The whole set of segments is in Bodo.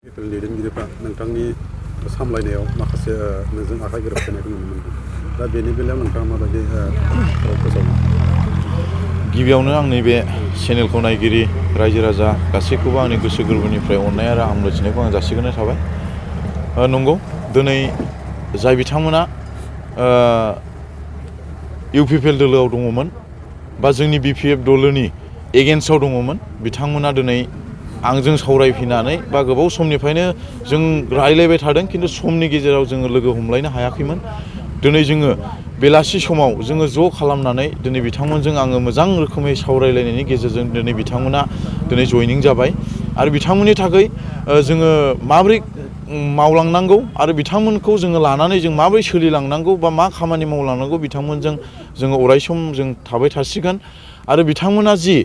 दैदेनगिरिफ्रा नोंथांनि सामलायनायाव माखासे नोंजों आखाइ गोरोबहोनायखौ नुनो मोनदों दा बेनि बेलायाव नोंथाङा माबायदि फोसावो गिबियावनो आंनि बे चेनेलखौ नायगिरि रायजो राजा गासैखौबो आंनि गोसो गोरबोनिफ्राय अननाय आरो हामलायथिनायखौ आं जासिग्रोनाय थाबाय नंगौ दिनै जाय बिथांमोना इउपिपिएल दोलोआव दङमोन बा जोंनि बिपिएफ दोलोनि एगेन्स्टआव दङमोन बिथांमोना दिनै आंजों सावरायफैनानै बा गोबाव समनिफ्रायनो जों रायलायबाय थादों खिन्थु समनि गेजेराव जोङो लोगो हमलायनो हायाखैमोन दिनै जोङो बेलासि समाव जोङो ज' खालामनानै दिनै बिथांमोनजों आङो मोजां रोखोमै सावरायलायनायनि गेजेरजों दिनै बिथांमोना दिनै जयनिं जाबाय आरो बिथांमोननि थाखाय जोङो माबोरै मावलांनांगौ आरो बिथांमोनखौ जोङो लानानै जों माबोरै सोलिलांनांगौ बा मा खामानि मावलांनांगौ बिथांमोनजों जोङो अरायसम जों थाबाय थासिगोन आरो बिथांमोना जि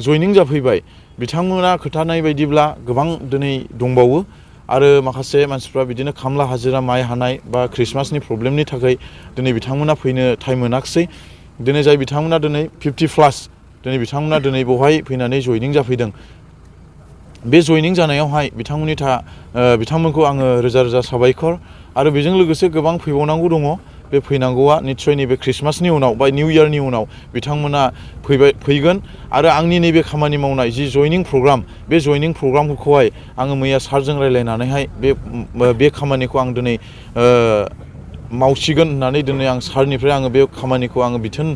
जयनिं जाफैबाय बिथांमोना खोथानाय बायदिब्ला गोबां दिनै दंबावो आरो माखासे मानसिफ्रा बिदिनो खामला हाजिरा माइ हानाय बा ख्रिस्टमासनि प्रब्लेमनि थाखाय दिनै बिथांमोना फैनो टाइम मोनाखिसै दिनै जाय बिथांमोना दिनै 50+ दिनै बिथांमोना दिनै बेवहाय फैनानै जयनिं जाफैदों बे जयनिं जानायावहाय बिथांमोनखौ आङो रोजा रोजा साबायखर आरो बेजों लोगोसे गोबां फैबावनांगौ दङ बे फैनांगौआ निस्सय नैबे ख्रिस्टमासनि उनाव बा निउ इयारनि उनाव बिथांमोना फैगोन आरो आंनि नैबे खामानि मावनाय जि जयनिं प्रग्राम बे जयनिं प्रग्रामखौहाय आङो मैया सारजों रायलायनानैहाय बे खामानिखौ आं दिनै मावसिगोन होननानै दिनै आं सारनिफ्राय आङो बे खामानिखौ आङो बिथोन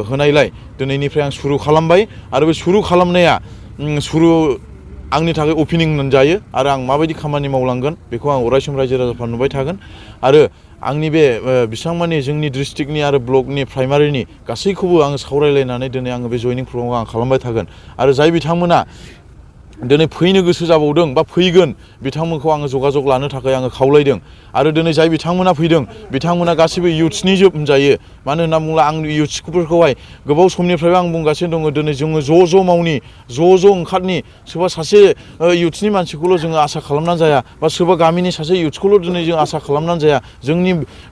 होनायलाय दिनैनिफ्राय आं सुरु खालामबाय आरो बे सुरु खालामनाया आंनि थाखाय अपेनिं होनजायो आरो आं माबायदि खामानि मावलांगोन बेखौ आं अरायसम रायजो राजाफ्रा नुबाय थागोन आरो आंनि बे बिसांमानि जोंनि डिस्ट्रिक्टनि आरो ब्लकनि प्राइमारिनि गासैखौबो आङो सावरायलायनानै दिनै आङो बे जयनिं प्रग्रामखौ आं खालामबाय थागोन आरो जाय बिथांमोना दिनै फैनो गोसो जाबावदों बा फैगोन बिथांमोनखौ आङो जगाजग लानो थाखाय आङो खावलायदों आरो दिनै जाय बिथांमोना फैदों बिथांमोना गासैबो इयुथ्सनि जोब होनजायो मानो होनना बुङोब्ला आं इयुथ्सफोरखौहाय गोबाव समनिफ्रायबो आं बुंगासिनो दङ दिनै जोङो ज' मावनि ज' ओंखारनि सोरबा सासे इयुथ्सनि मानसिखौल' जोङो आसा खालामनानै जाया बा सोरबा गामिनि सासे इयुथ्सखौल' दिनै जों आसा खालामनानै जाया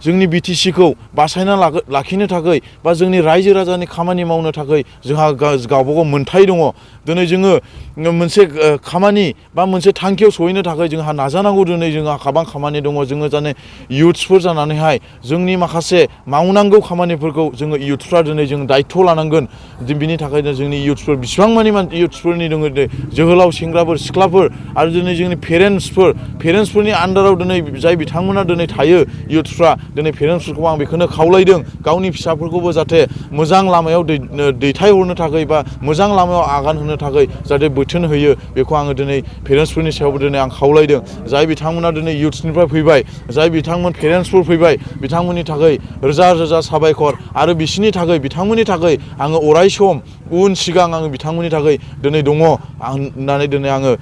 जोंनि बिटिसिखौ बासायना लाखिनो थाखाय बा जोंनि रायजो राजानि खामानि मावनो थाखाय जोंहा गावबागाव मोन्थाय दङ दिनै जोङो मोनसे खामानि बा मोनसे थांखियाव सहैनो थाखाय जोंहा नाजानांगौ दिनै जोंहा गोबां खामानि दङ जोङो जाने इयुथ्सफोर जानानैहाय जोंनि माखासे मावनांगौ खामानिफोरखौ जोङो इयुथ्सफ्रा दिनै जों दायथ' लानांगोन बिनि थाखायनो जोंनि इयुथ्सफोर बेसेबां मानि इयुथ्सफोरनि दङ जोहोलाव सेंग्राफोर सिख्लाफोर आरो दिनै जोंनि पेरेन्टसफोरनि आन्दाराव दिनै जाय बिथांमोना दिनै थायो इयुथ्सफ्रा दिनै पेरेन्टसफोरखौ आं बेखौनो खावलायदों गावनि फिसाफोरखौबो जाहाथे मोजां लामायाव दैथायहरनो थाखाय बा मोजां लामायाव आगान होनो थाखाय जाहाथे बोथोन होयो बेखौ आङो दिनै पेरेन्टसफोरनि सायावबो दिनै आं खावलायदों जाय बिथांमोना दिनै इयुथ्सनिफ्राय फैबाय जाय बिथांमोन पेरेन्टसफोर फैबाय बिथांमोननि थाखाय रोजा रोजा साबायखर आरो बिथांमोननि थाखाय आङो अराय सम उन सिगां आङो बिथांमोननि थाखाय दिनै दङ होननानै दिनै आङो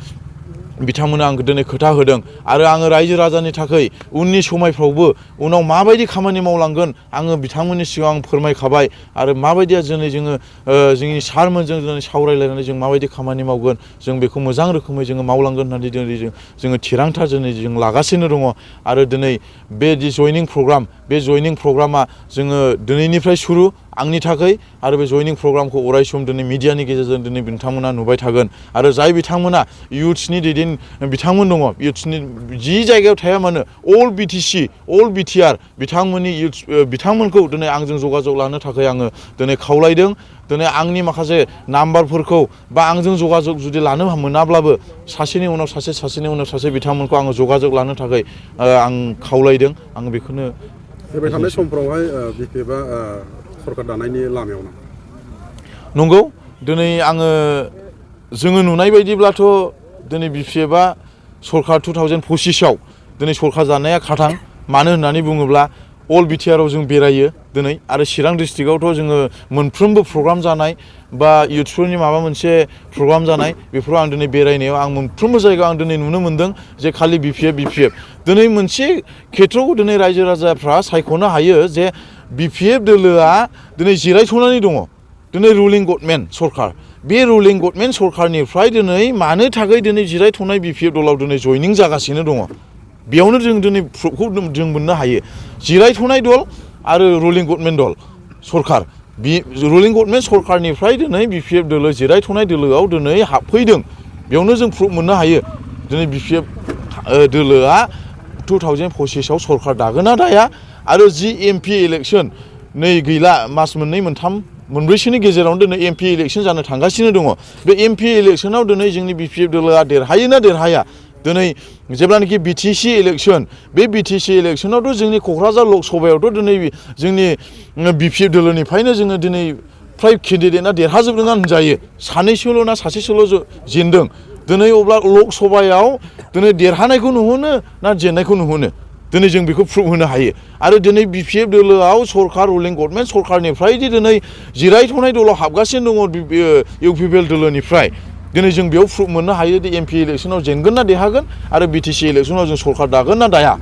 बिथांमोना आंखौ दिनै खोथा होदों आरो आङो रायजो राजानि थाखाय उननि समायफ्रावबो उनाव माबायदि खामानि मावलांगोन आङो बिथांमोननि सिगां आं फोरमायखाबाय आरो माबायदिया दिनै जोङो जोंनि सारमोनजों दिनै सावरायलायनानै जों माबायदि खामानि मावगोन जों बेखौ मोजां रोखोमै जोङो मावलांगोन होननानै दिनै जोङो थिरांथा दिनै जों लागासिनो दङ आरो दिनै बे जि जयनिं प्रग्राम बे जयनिं प्रग्रामा जोङो दिनैनिफ्राय सुरु आंनि थाखाय आरो बे जयनिं प्रग्रामखौ अराय सम दिनै मिडियानि गेजेरजों दिनै बिथांमोना नुबाय थागोन आरो जाय बिथांमोना इयुथ्सनि बिथांमोन दङ इयुथ्सनि जि जायगायाव थाया मानो अल बिटिसि अल बिटिआर बिथांमोनखौ दिनै आंजों जगाजग लानो थाखाय आङो दिनै खावलायदों दिनै आंनि माखासे नाम्बारफोरखौ बा आंजों जगाजग जुदि लानो मोनाब्लाबो सासेनि उनाव सासे बिथांमोनखौ आङो जगाजग लानो थाखाय आं खावलायदों आं बेखौनो फैबाय थानाय समफ्रावहाय बिपिएफआ सरकार दानायनि लामायाव ना नंगौ दिनै जोङो नुनाय बायदिब्लाथ' दिनै बिपिएफआ सरकार 2025आव दिनै सरकार जानाया खाथां मानो होननानै बुङोब्ला अल बिटिआरआव जों बेरायो दिनै आरो चिरां डिस्ट्रिक्टआवथ' जोङो मोनफ्रोमबो प्रग्राम जानाय बा इयुथ्सफोरनि माबा मोनसे प्रग्राम जानाय बेफोराव आं दिनै बेरायनायाव आं मोनफ्रोमबो जायगायाव आं दिनै नुनो मोन्दों जे खालि बिपिएफ दिनै मोनसे खेथ्रआव दिनै रायजो राजाफ्रा सायख'नो हायो जे बिपिएफ दोलोआ दिनै जिरायथ'नानै दङ दिनै रुलिं गभर्नमेन्ट सरकार बे रुलिं गभर्नमेन्ट सरकारनिफ्राय दिनै मानो थाखाय दिनै जिरायथ'नाय बिपिएफ दलाव दिनै जयनिं जागासिनो दङ बेयावनो जों दिनै प्रुफखौ जों मोननो हायो जिरायथ'नाय दल आरो रुलिं गभर्नमेन्ट दल सरकार रुलिं गभर्नमेन्ट सरकारनिफ्राय दिनै बिपिएफ दोलो जिरायथ'नाय दोलोआव दिनै हाबफैदों बेयावनो जों प्रुफ मोननो हायो दिनै बिपिएफ दोलोआ 2025 आव सरकार दागोन ना दाया आरो जि एमपि इलेक्सन नै गैला मास मोननै मोनथाम मोनब्रैसोनि गेजेरावनो दिनै एमपि इलेक्सन जानो थांगासिनो दङ बे एमपि इलेक्सनाव दिनै जोंनि बिपिएफ दोलोआ देरहायो ना देरहाया दिनै जेब्लानाखि बिटिसि इलेक्सन बे बिटिसि इलेक्सनावथ' जोंनि क'क्राझार लकसभायावथ' दिनै जोंनि बिपिएफ दोलोनिफ्रायनो जोङो दिनै फ्राय केन्डिडेटआ देरहाजोबदों होनजायो सानैसोल' ना सासेसोल' जेनदों दिनै अब्ला लकसभायाव दिनै देरहानायखौ नुहुनो ना जेननायखौ नुहुनो दिनै जों बेखौ प्रुभ होनो हायो आरो दिनै बिपिएफ दोलोआव सरकार रुलिं गभर्नमेन्ट सरकारनिफ्राय दिनै जिरायथ'नाय दलाव हाबगासिनो दङ इउपिपिएल दोलोनिफ्राय दिनै जों बेयाव प्रुभ मोननो हायो दि एमपि इलेक्सनाव जेनगोन ना देरहागोन आरो बिटिसि इलेक्सनाव जों सरकार दागोन ना दाया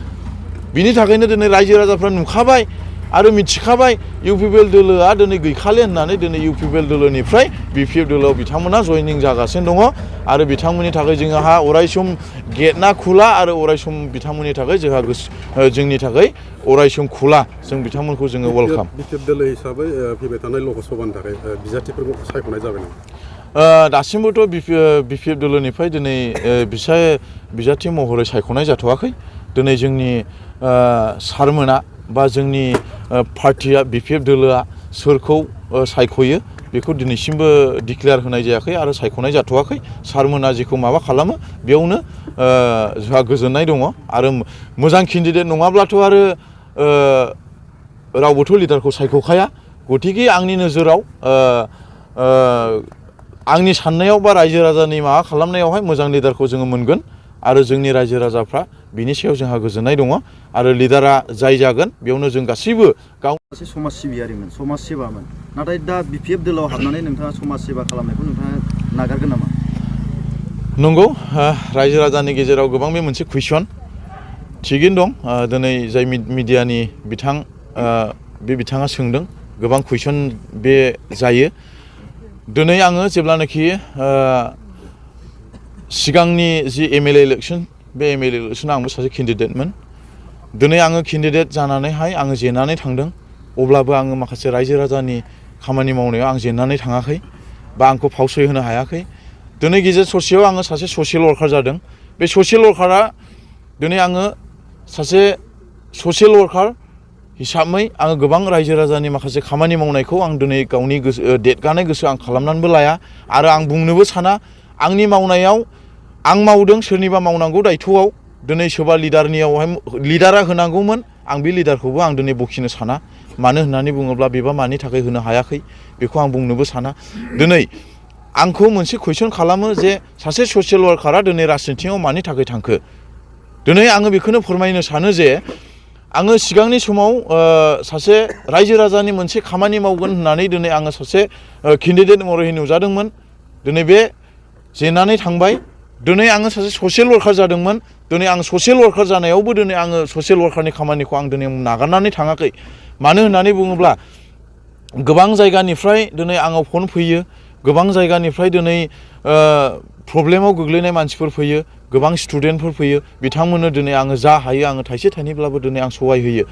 बिनि थाखायनो दिनै रायजो राजाफ्रा नुखाबाय आरो मिथिखाबाय इउपिपिएल दोलोआ दिनै गैखाले होननानै दिनै इउपिपिएल दोलोनिफ्राय बिपिएफ दोलोआव बिथांमोना जयनिं जागासिनो दङ आरो बिथांमोननि थाखाय जोंहा अरायसम गेटआ खुला आरो अरायसम बिथांमोननि थाखाय जोंहा जोंनि थाखाय अरायसम खुला जों बिथांमोनखौ जोङो वेलकाम बिपिएफ दोलो हिसाबै फैबाय थानाय लकसभानि थाखाय बिजाथिफोरखौ सायख'नाय जाबाय नामा दासिमबोथ' बिपिएफ दोलोनिफ्राय दिनै बिजाथि महरै सायख'नाय जाथ'वाखै दिनै जोंनि सारमोना बा जोंनि पार्टिया बिपिएफ दोलोआ सोरखौ सायख'यो बेखौ दिनैसिमबो डिक्लेयार होनाय जायाखै आरो सायख'नाय जाथ'वाखै सारमोना जेखौ माबा खालामो बेयावनो जोंहा गोजोननाय दङ आरो मोजां केन्डिडेट नङाब्लाथ' आरो रावबोथ' लिडारखौ सायख'खाया गतिके आंनि नोजोराव आंनि साननायाव बा रायजो राजानि माबा खालामनायावहाय मोजां लिडारखौ जोङो मोनगोन आरो जोंनि रायजो राजाफ्रा बिनि सायाव जोंहा गोजोननाय दङ आरो लिडारा जाय जागोन बेयावनो जों गासैबो गाव सासे समाज सिबियारिमोन समाज सेबामोन नाथाय दा बिपिएफ दोलोआव हाबनानै नोंथाङा समाज सेबा खालामनायखौ नोंथाङा नागारगोन नामा नंगौ रायजो राजानि गेजेराव गोबां बे मोनसे कुइसन थिगैनो दं दिनै जाय मिडियानि बिथाङा सोंदों गोबां कुइसन बे जायो दिनै आङो जेब्लानाखि सिगांनि जि एमएलए इलेक्सन बे एमएलए इलेक्सनाव आंबो सासे केन्डिडेटमोन दिनै आङो केन्डिडेट जानानैहाय आङो जेननानै थांदों अब्लाबो आङो माखासे रायजो राजानि खामानि मावनायाव आं जेननानै थाङाखै बा आंखौ फावसय होनो हायाखै दिनै गेजेर ससेयाव आङो सासे ससियेल वार्कार जादों बे ससियेल वार्कारा दिनै आङो सासे ससियेल वार्कार हिसाबै आङो गोबां रायजो राजानि माखासे खामानि मावनायखौ आं दिनै गावनि देदगानाय गोसो आं खालामनानैबो लाया आरो आं बुंनोबो साना आंनि मावनायाव आं मावदों सोरनिबा मावनांगौ दायथ'आव दिनै सोरबा लिडारनियावहाय लिडारा होनांगौमोन आं बे लिडारखौबो आं दिनै बखिनो साना मानो होननानै बुङोब्ला बेबा मानि थाखाय होनो हायाखै बेखौ आं बुंनोबो साना दिनै आंखौ मोनसे कुइसन खालामो जे सासे ससियेल वार्कारा दिनै राजनितियाव मानि थाखाय थांखो दिनै आङो बेखौनो फोरमायनो सानो जे आङो सिगांनि समाव सासे रायजो राजानि मोनसे खामानि मावगोन होननानै दिनै आङो सासे केन्डिडेट महरै नुजादोंमोन दिनै बे जेननानै थांबाय दिनै आङो सासे ससियेल वार्कार जादोंमोन दिनै आं ससियेल वार्कार जानायावबो दिनै आङो ससियेल वार्कारनि खामानिखौ आं दिनै नागारनानै थाङाखै मानो होननानै बुङोब्ला गोबां जायगानिफ्राय दिनै आंनाव फन फैयो गोबां जायगानिफ्राय दिनै प्रब्लेमाव गोग्लैनाय मानसिफोर फैयो गोबां स्टुडेन्टफोर फैयो बिथांमोननो दिनै आङो जा हायो आङो थाइसे थाइनैब्लाबो दिनै आं सहाय होयो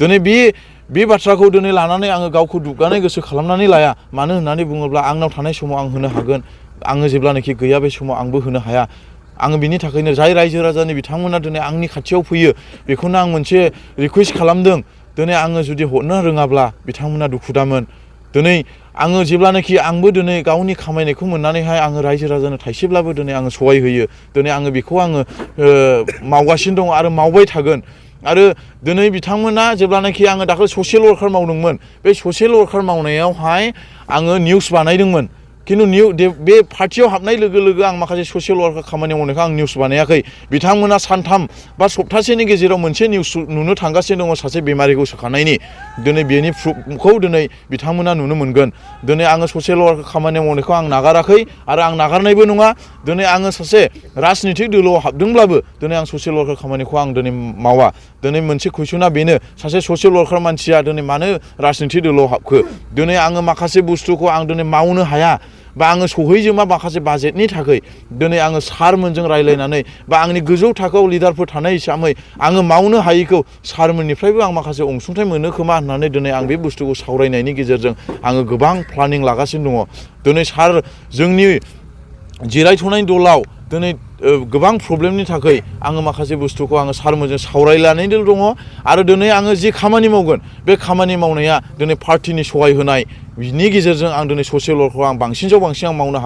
दिनै बे बाथ्राखौ दिनै लानानै आङो गावखौ दुग्गानाय गोसो खालामनानै लाया मानो होननानै बुङोब्ला आंनाव थानाय समाव आं होनो हागोन आङो जेब्लानाखि गैया बे समाव आंबो होनो हाया आङो बिनि थाखायनो जाय रायजो राजानि बिथांमोना दिनै आंनि खाथियाव फैयो बेखौनो आं मोनसे रिकुवेस्ट खालामदों दिनै आङो जुदि हरनो रोङाब्ला बिथांमोना दुखु दामोन दिनै आङो जेब्लानाखि आंबो दिनै गावनि खामायनायखौ मोननानैहाय आङो रायजो राजानो थाइसेब्लाबो दिनै आङो सहाय होयो दिनै आङो बेखौ आङो मावगासिनो दङ आरो मावबाय थागोन आरो दिनै बिथांमोना जेब्लानाखि आङो दाखालि ससियेल वार्कार मावदोंमोन बे ससियेल वार्कार मावनायावहाय आङो निउस बानायदोंमोन खिन्थु बे पार्टियाव हाबनाय लोगो लोगो आं माखासे ससियेल वार्कार खामानि मावनायखौ आं निउस बानायाखै बिथांमोना सानथाम बा सप्तासेनि गेजेराव मोनसे निउस नुनो थांगासिनो दङ सासे बेमारिखौ सोखानायनि दिनै बेनि प्रुफखौ दिनै बिथांमोना नुनो मोनगोन दिनै आङो ससियेल वार्कार खामानि मावनायखौ आं नागाराखै आरो आं नागारनायबो नङा दिनै आङो सासे राजनितिक दोलोआव हाबदोंब्लाबो दिनै आं ससियेल वार्कार खामानिखौ आं दिनै मावा दिनै मोनसे कुइसना बेनो सासे ससियेल वार्कार मानसिया दिनै मानो राजनितिक दोलोआव हाबखो दिनै आङो माखासे बुस्थुखौ आं दिनै मावनो हाया बा आङो सहैजोबा माखासे बाजेटनि थाखाय दिनै आङो सारमोनजों रायज्लायनानै बा आंनि गोजौ थाखोआव लिडारफोर थानाय हिसाबै आङो मावनो हायैखौ सारमोननिफ्रायबो आं माखासे अनसुंथाइ मोनो खोमा होननानै दिनै आं बे बुस्थुखौ सावरायनायनि गेजेरजों आङो गोबां प्लानिं लागासिनो दङ दिनै सार जोंनि जिरायथ'नाय दलाव दिनै गोबां प्रब्लेमनि थाखाय आङो माखासे बुस्थुखौ आङो सारमोनजों सावरायलायनानै दङ आरो दिनै आङो जि खामानि मावगोन बे खामानि मावनाया दिनै पार्टिनि सहाय होनाय बिनि गेजेरजों आं दिनै ससियेल वर्कखौ आं बांसिन आं मावनो